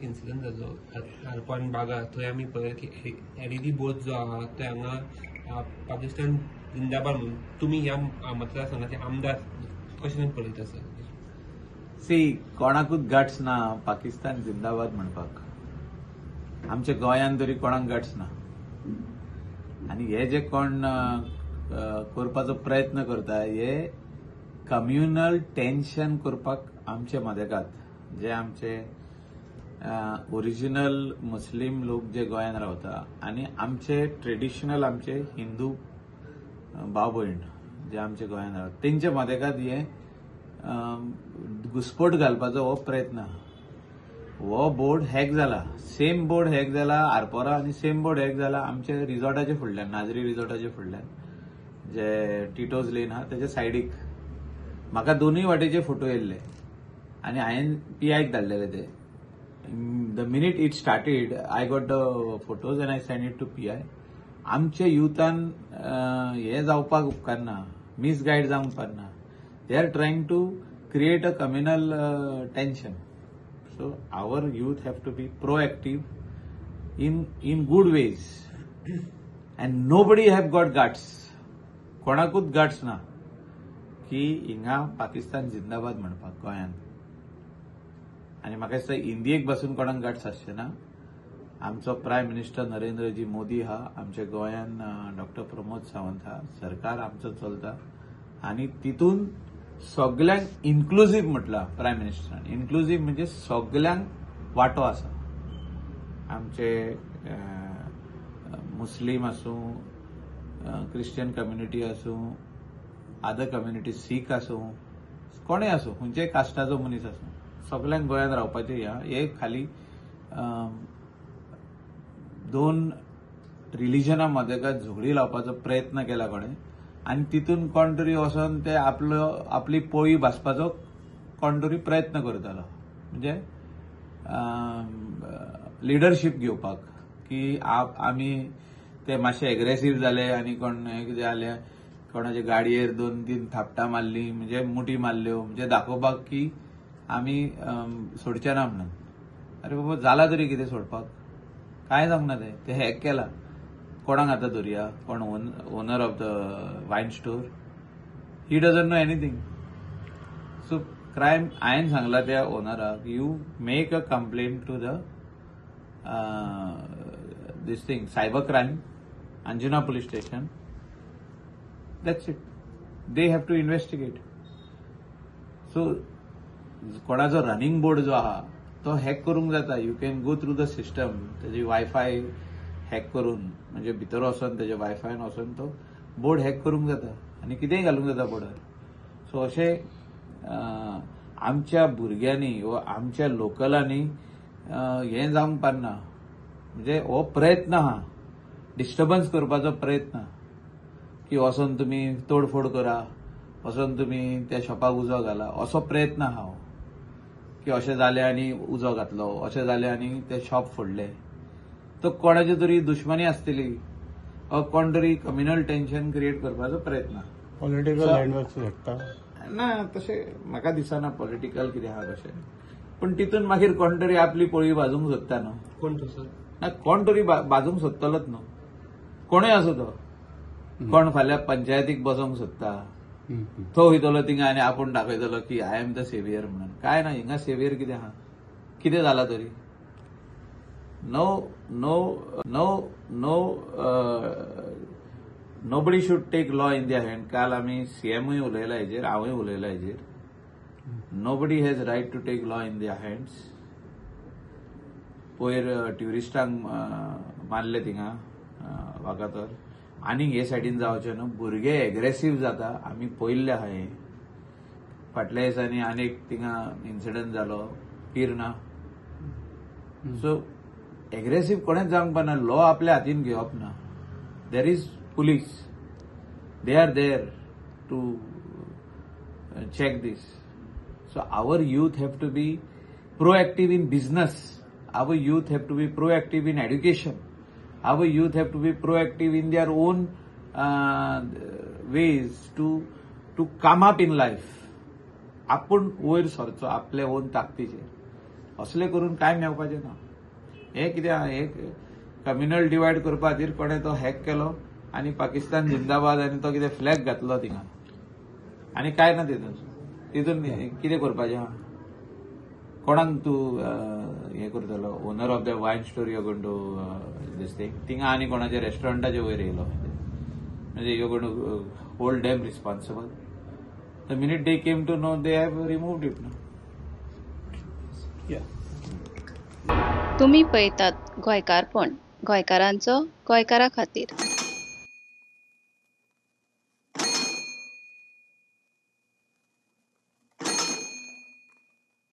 एक इन्सिडंट जालो आरपान बागा, थंय आमी पळयलें की एलईडी बोर्ड जो आहा ते हांगा पाकिस्तान जिंदाबाद म्हणून. तुमी ह्या मतदारसंघाचे आमदार कशें पळयता सर? सी, कोणाकूच गट्स ना पाकिस्तान जिंदाबाद म्हणपाक. आमच्या गोंयान तरी कोणाक गट्स ना. आनी हे जे कोण करपाचो प्रयत्न करता हे कम्युनल टेन्शन करपाक आमचे मदेकात जे आमचे ओरिजिनल मुस्लीम लोक जे गोंयान रावता आनी आमचे ट्रेडिशनल आमचे हिंदू भाव भयण जे आमचे गोंयान रावता तेंचे मदेकात हे घुसपट घालपाचो हो प्रयत्न. हो बोर्ड हॅक जाला, सेम बोर्ड हॅक जाला आरपोरा आनी सेम बोर्ड हॅक जाला आमचे रिजॉर्टाचे फुडल्यान, नाजरी रिजॉर्टाचे फुडल्यान जे टिटोज लेन आहा तेच्या सायडीक. म्हाका दोनूय वाटेचे फोटो येयल्ले आनी हांवें पीआयक धाडलेले ते. The minute it started I got the photos and I send it to PI. आमच्या युथान हें जावपाक उपकारना, मिसगायड जावंक उपकारना. They are trying to create a communal tension. So our youth have to be proactive in good ways and nobody have got guts. कोणाकूच guts ना की हिंगा पाकिस्तान जिंदाबाद म्हणपाक गोंयान. आनी म्हाका दिसता इंडियेक बसून कोणाक गट्स आसचे ना. आमचो प्रायम मिनिस्टर नरेंद्रजी मोदी हा, आमच्या गोंयान डॉक्टर प्रमोद सावंत हा, सरकार आमचो चलता आनी तितून सगल्यांक इन्क्लुजीव म्हटलां प्रायम मिनिस्टरान. इन्क्लुजीव म्हणजे सगल्यांक वांटो आसा. आमचे मुस्लीम आसूं, क्रिश्चन कम्युनिटी आसूं, अदर कम्युनिटी सीख आसूं, कोणूय आसूं, खंयच्याय कास्टाचो मनीस आसूं, सगल्यांक गोंयांत रावपाचें. ह्या हे खाली दोन रिलिजना मदेकात झगडी लावपाचो प्रयत्न केला कोणें आनी तितून कोण तरी वचोन ते आपलो आपली पोळी भाजपाचो कोण तरी प्रयत्न करतालो, म्हणजे लिडरशीप घेवपाक की आमी ते मातशे एग्रेसीव जाले आनी कोण कितें जालें कोणाचे गाडयेर 2-3 थापटां मारली, म्हणजे मुठी मारल्यो, म्हणजे दाखोवपाक की आमी सोडचे ना म्हणून. अरे बाबा, जाला तरी कितें सोडपाक, कांय जावंक ना. ते हॅक केला. कोणाक आतां धरुया? कोण owner of the wine store? He doesn't know anything. So crime हांवें सांगला त्या ओनराक, you make a complaint to the this thing cyber crime, Anjuna police station. That's it. They have to investigate. So कोणाचो running board जो आहा तो hack करूंक जाता. You can go through the system. तेजी वायफाय हॅक करून, म्हणजे भितर वचोन तेज्या वायफायन वचोन तो बोर्ड हॅक करूंक जाता आनी कितेंय घालूंक जाता बोर्डार. सो अशें आमच्या भुरग्यांनी वा आमच्या लोकलांनी हें जावंक पारना. म्हणजे हो प्रयत्न आहा डिस्टर्बन्स करपाचो प्रयत्न की वचोन तुमी तोडफोड करा, वचोन तुमी त्या शॉपाक उजो घाला, असो प्रयत्न आहा हो की अशें जालें आनी उजो घातलो, अशें जालें आनी ते शॉप फोडलें. तो कोणाची तरी दुश्मनी आसतली वा कोण तरी कम्युनल टेन्शन क्रिएट करपाचो प्रयत्न. पॉलिटिकल हँड वचूं शकता ना तशें म्हाका दिसना पॉलिटिकल कितें आहा तशें, पूण तितून मागीर कोण तरी आपली पोळी भाजूंक सोदता न्हू. कोण तो सर? ना, कोण तरी भाजूंक सोदतलोच न्हू, कोणूय आसूं तो. कोण फाल्यां पंचायतीक बसोंक सोदता, तो वयतलो थिंगा आनी आपूण दाखयतलो की I am the saviour म्हणून. काय ना, हिंगा सेवियर कितें आहा, कितें जाला तरी? No no no no, nobody should take law in their hand. काल आमी सीएमूय उलयला हेजेर, हांवूय उलयला हेजेर. Nobody has right to take law in their hands. पयर ट्युरिस्टांक मारले थिंगा वागातोर. आनीक हे सायडीन जावचें न्हू, भुरगे एग्रेसीव जाता, आमी पळयल्ले आहा हें. फाटल्या दिसांनी आनीक थिंगा इन्सिडंट जालो पिर्ना. सो एग्रेसीव कोणेच जावंक पाना, लॉ आपल्या हातीन घेवप ना. There is police, they are there to check this. So our youth have to be proactive in business, our youth have to be proactive in education, our youth have to be proactive in their own ways to come up in life. आपूण वयर सरचो आपले own ताकदीचेर. असलें करून कांय मेळपाचें ना. हें कितें आहा, हे कम्युनल डिवायड करपा खातीर कोणें तो हॅक केलो आनी पाकिस्तान जिंदाबाद आनी तो कितें फ्लॅग घातलो थिंगा आनी कांय ना. तितून तितून कितें करपाचें आहा? कोणाक तूं हें करतलो? Owner of the wine store you going to this thing? थिंगा आनी कोणाच्या रेस्टॉरंटाचे वयर येयलो म्हणजे you going to hold them responsible? The minute they came to know, they have removed it. तुम्ही पळयतात गोंयकारपण, गोंयकारांचो गोंयकारा खातीर.